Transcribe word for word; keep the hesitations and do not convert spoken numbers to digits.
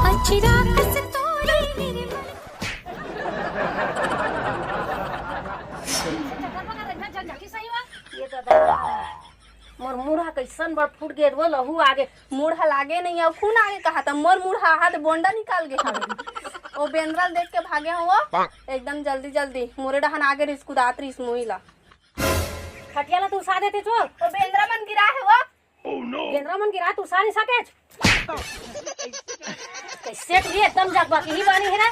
अचिराक से तोरे निर्मल। ये तो दादा, मोर मुड़ ह कइसन बड़ फूट गे वो, लहू आगे। मुड़ ह लागे नहीं, अउ खून आगे कहा था। मोर मुड़ ह हाथ बोंडा निकाल गे हवे। ओ बेंदरा ल देख के भागे हो वो, एकदम जल्दी जल्दी। मोरे डहन आगे रिस कुदात रिस मुई ला। खटिया ला तू उसा देते चो। ओ बेंदरा मन गिरा है वो। बेंदरा मन गिरा तू उसा नहीं सके। कैसे भी एकदम जगवा की ही बानी है ना।